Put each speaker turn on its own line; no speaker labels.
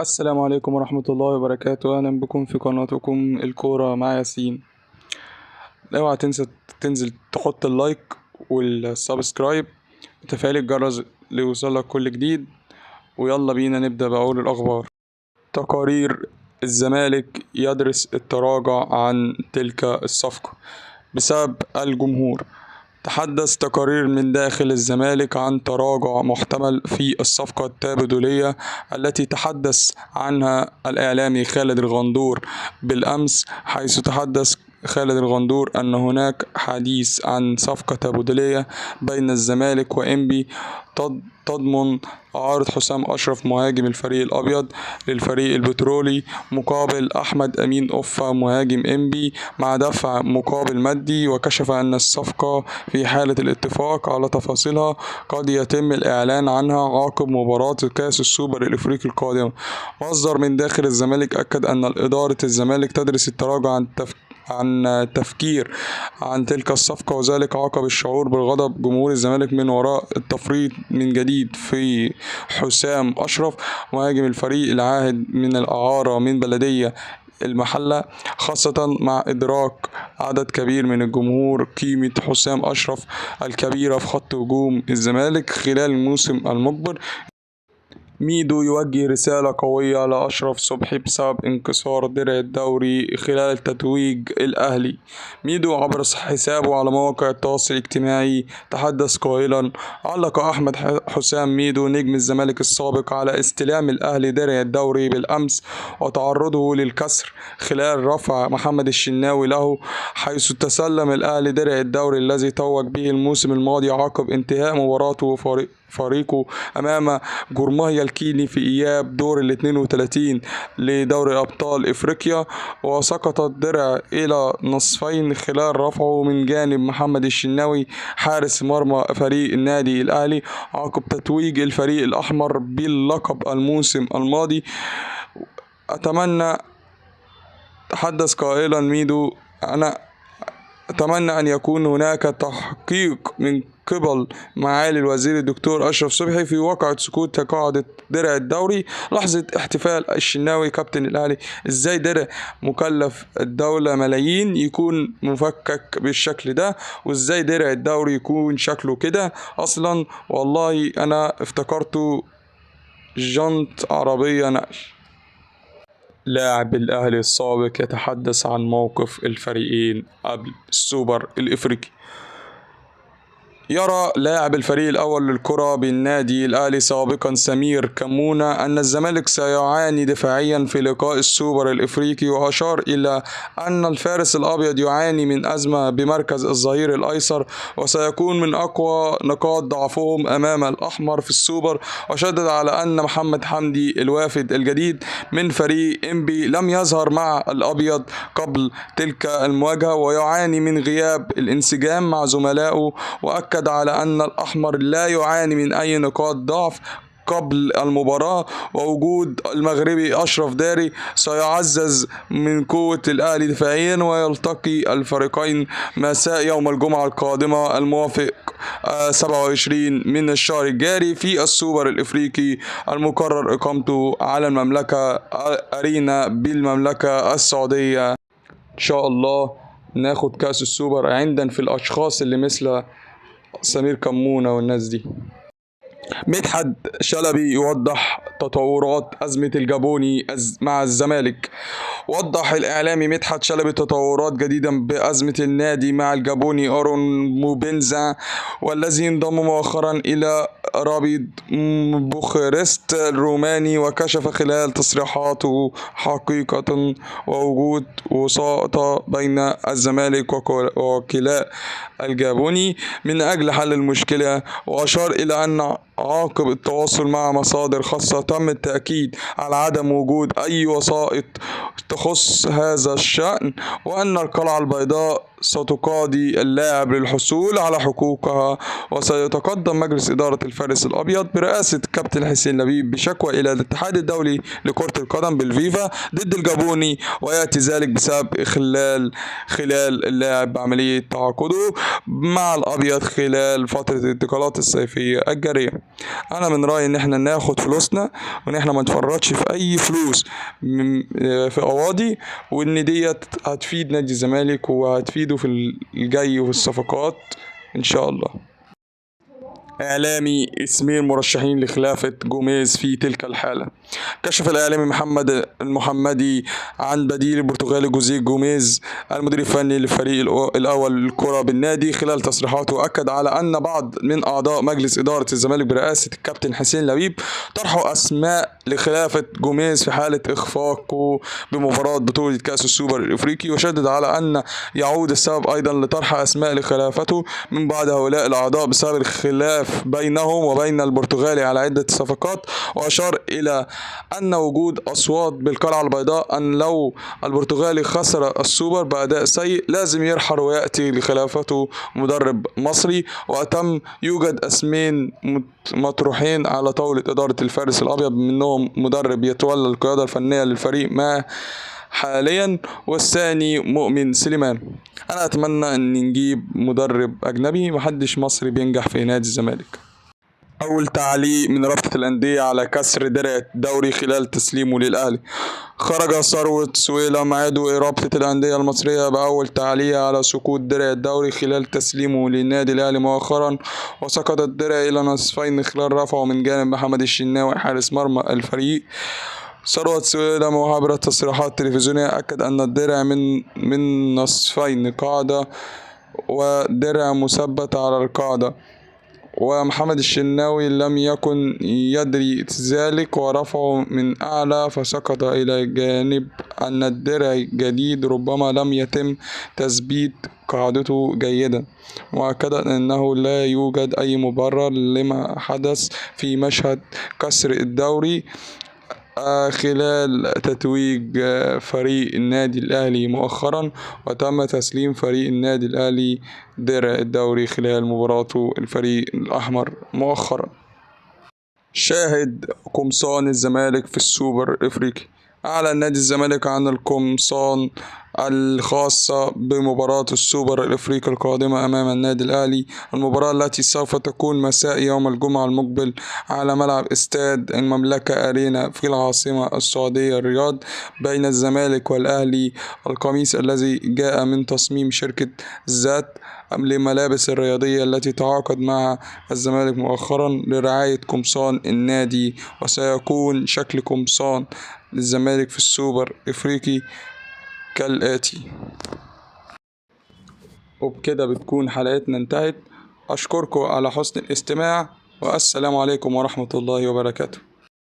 السلام عليكم ورحمة الله وبركاته. أهلا بكم في قناتكم الكورة مع ياسين. اوعى تنسى تنزل تحط ال like وال subscribe وتفعيل الجرس ليوصلك كل جديد. ويلا بينا نبدأ بأول الأخبار. تقارير الزمالك يدرس التراجع عن تلك الصفقة بسبب الجمهور. تحدث تقارير من داخل الزمالك عن تراجع محتمل في الصفقة التبادلية التي تحدث عنها الإعلامي خالد الغندور بالأمس، حيث تحدث خالد الغندور أن هناك حديث عن صفقة تبادلية بين الزمالك وإنبي تضمن إعارة حسام أشرف مهاجم الفريق الأبيض للفريق البترولي مقابل أحمد أمين أوفا مهاجم إنبي مع دفع مقابل مادي. وكشف أن الصفقة في حالة الاتفاق على تفاصيلها قد يتم الإعلان عنها عقب مباراة كأس السوبر الإفريقي القادمة. مصدر من داخل الزمالك أكد أن إدارة الزمالك تدرس التراجع عن التفكير عن تلك الصفقة، وذلك عقب الشعور بالغضب جمهور الزمالك من وراء التفريط من جديد في حسام أشرف مهاجم الفريق العاهد من الإعارة من بلدية المحلة، خاصة مع إدراك عدد كبير من الجمهور قيمة حسام أشرف الكبيرة في خط هجوم الزمالك خلال الموسم المقبل. ميدو يوجه رسالة قوية لأشرف صبحي بسبب انكسار درع الدوري خلال تتويج الأهلي. ميدو عبر حسابه على مواقع التواصل الاجتماعي تحدث قائلا: علق أحمد حسام ميدو نجم الزمالك السابق على استلام الأهلي درع الدوري بالأمس وتعرضه للكسر خلال رفع محمد الشناوي له، حيث تسلم الأهلي درع الدوري الذي توج به الموسم الماضي عقب انتهاء مباراته فريقه أمام جورماهيا الكيني في إياب دور ال 32 لدوري أبطال إفريقيا، وسقط الدرع إلى نصفين خلال رفعه من جانب محمد الشناوي حارس مرمى فريق النادي الأهلي عقب تتويج الفريق الأحمر باللقب الموسم الماضي. أتمنى، تحدث قائلا ميدو: أنا أتمنى أن يكون هناك تحقيق من قبل معالي الوزير الدكتور أشرف صبحي في واقعة سقوط قاعدة درع الدوري لحظة احتفال الشناوي كابتن الأهلي. إزاي درع مكلف الدولة ملايين يكون مفكك بالشكل ده؟ وإزاي درع الدوري يكون شكله كده أصلا؟ والله أنا افتكرته جنط عربية نقل. لاعب الأهلي السابق يتحدث عن موقف الفريقين قبل السوبر الإفريقي. يرى لاعب الفريق الأول للكرة بالنادي الأهلي سابقا سمير كمونة أن الزمالك سيعاني دفاعيا في لقاء السوبر الإفريقي، وأشار إلى أن الفارس الأبيض يعاني من أزمة بمركز الظهير الأيسر وسيكون من أقوى نقاط ضعفهم أمام الأحمر في السوبر. وشدد على أن محمد حمدي الوافد الجديد من فريق إنبي لم يظهر مع الأبيض قبل تلك المواجهة ويعاني من غياب الانسجام مع زملائه، وأكد على أن الأحمر لا يعاني من أي نقاط ضعف قبل المباراة، ووجود المغربي أشرف داري سيعزز من قوة الأهلي دفاعيا. ويلتقي الفريقين مساء يوم الجمعة القادمة الموافق 27 من الشهر الجاري في السوبر الإفريقي المقرر إقامته على المملكة أرينا بالمملكة السعودية. إن شاء الله ناخد كأس السوبر عندنا في الأشخاص اللي مثل سمير كمونة والناس دي. مدحت شلبي يوضح تطورات أزمة الجابوني مع الزمالك. وضح الإعلامي مدحت شلبي تطورات جديدة بأزمة النادي مع الجابوني أورون موبينزا، والذي انضم مؤخرا إلى رابيد بوخارست الروماني. وكشف خلال تصريحاته حقيقة ووجود وساطة بين الزمالك ووكلاء الجابوني من أجل حل المشكلة. وأشار إلى أن عقب التواصل مع مصادر خاصة تم التأكيد على عدم وجود أي وسائط تخص هذا الشأن، وأن القلعة البيضاء ستقاضي اللاعب للحصول على حقوقها. وسيتقدم مجلس إدارة الفارس الأبيض برئاسة كابتن حسين لبيب بشكوى إلى الاتحاد الدولي لكرة القدم بالفيفا ضد الجابوني، ويأتي ذلك بسبب إخلال خلال اللاعب بعملية تعاقده مع الأبيض خلال فترة الانتقالات الصيفية الجارية. أنا من رأيي إن إحنا ناخد فلوسنا، وإن إحنا ما نتفرطش في أي فلوس في قواضي، وإن ديت هتفيد نادي الزمالك وهتفيده في الجاي وفي الصفقات إن شاء الله. إعلامي اسمين مرشحين لخلافة جوميز في تلك الحالة. كشف الإعلامي محمد المحمدي عن بديل البرتغالي جوزيه جوميز المدير الفني للفريق الأول للكرة بالنادي خلال تصريحاته، أكد على أن بعض من أعضاء مجلس إدارة الزمالك برئاسة الكابتن حسين لبيب طرحوا أسماء لخلافة جوميز في حالة إخفاقه بمباراة بطولة كأس السوبر الإفريقي، وشدد على أن يعود السبب أيضا لطرح أسماء لخلافته من بعض هؤلاء الأعضاء بسبب الخلاف بينهم وبين البرتغالي على عدة صفقات. وأشار إلى أن وجود أصوات بالقلعة البيضاء أن لو البرتغالي خسر السوبر بأداء سيء لازم يرحل ويأتي لخلافته مدرب مصري. وأتم يوجد اسمين مطروحين على طاولة إدارة الفارس الأبيض، منهم مدرب يتولى القيادة الفنية للفريق ما حاليا، والثاني مؤمن سليمان. أنا أتمنى أن نجيب مدرب أجنبي، محدش مصري بينجح في نادي الزمالك. أول تعليق من رابطة الأندية على كسر درع الدوري خلال تسليمه للأهلي. خرج ثروت سويلم عضو رابطة الأندية المصرية بأول تعليق على سقوط درع الدوري خلال تسليمه للنادي الأهلي مؤخرا، وسقط الدرع إلى نصفين خلال رفعه من جانب محمد الشناوي حارس مرمى الفريق. ثروت سويلم وعبر تصريحات تلفزيونية أكد أن الدرع من نصفين قاعدة ودرع مثبت على القاعدة، ومحمد الشناوي لم يكن يدري ذلك ورفعه من أعلى فسقط، إلى جانب أن الدرع جديد ربما لم يتم تثبيت قاعدته جيدا، مؤكدا أنه لا يوجد أي مبرر لما حدث في مشهد كسر الدوري خلال تتويج فريق النادي الأهلي مؤخرا. وتم تسليم فريق النادي الأهلي درع الدوري خلال مباراته الفريق الأحمر مؤخرا. شاهد قمصان الزمالك في السوبر الإفريقي. أعلن نادي الزمالك عن القمصان الخاصة بمباراة السوبر الإفريقي القادمة أمام النادي الأهلي، المباراة التي سوف تكون مساء يوم الجمعة المقبل على ملعب استاد المملكة أرينا في العاصمة السعودية الرياض بين الزمالك والأهلي. القميص الذي جاء من تصميم شركة ذات للملابس الرياضية التي تعاقد مع الزمالك مؤخرا لرعاية قمصان النادي، وسيكون شكل قمصان للزمالك في السوبر الإفريقي كالآتي. وبكده بتكون حلقتنا انتهت. أشكركم على حسن الاستماع، والسلام عليكم ورحمة الله وبركاته.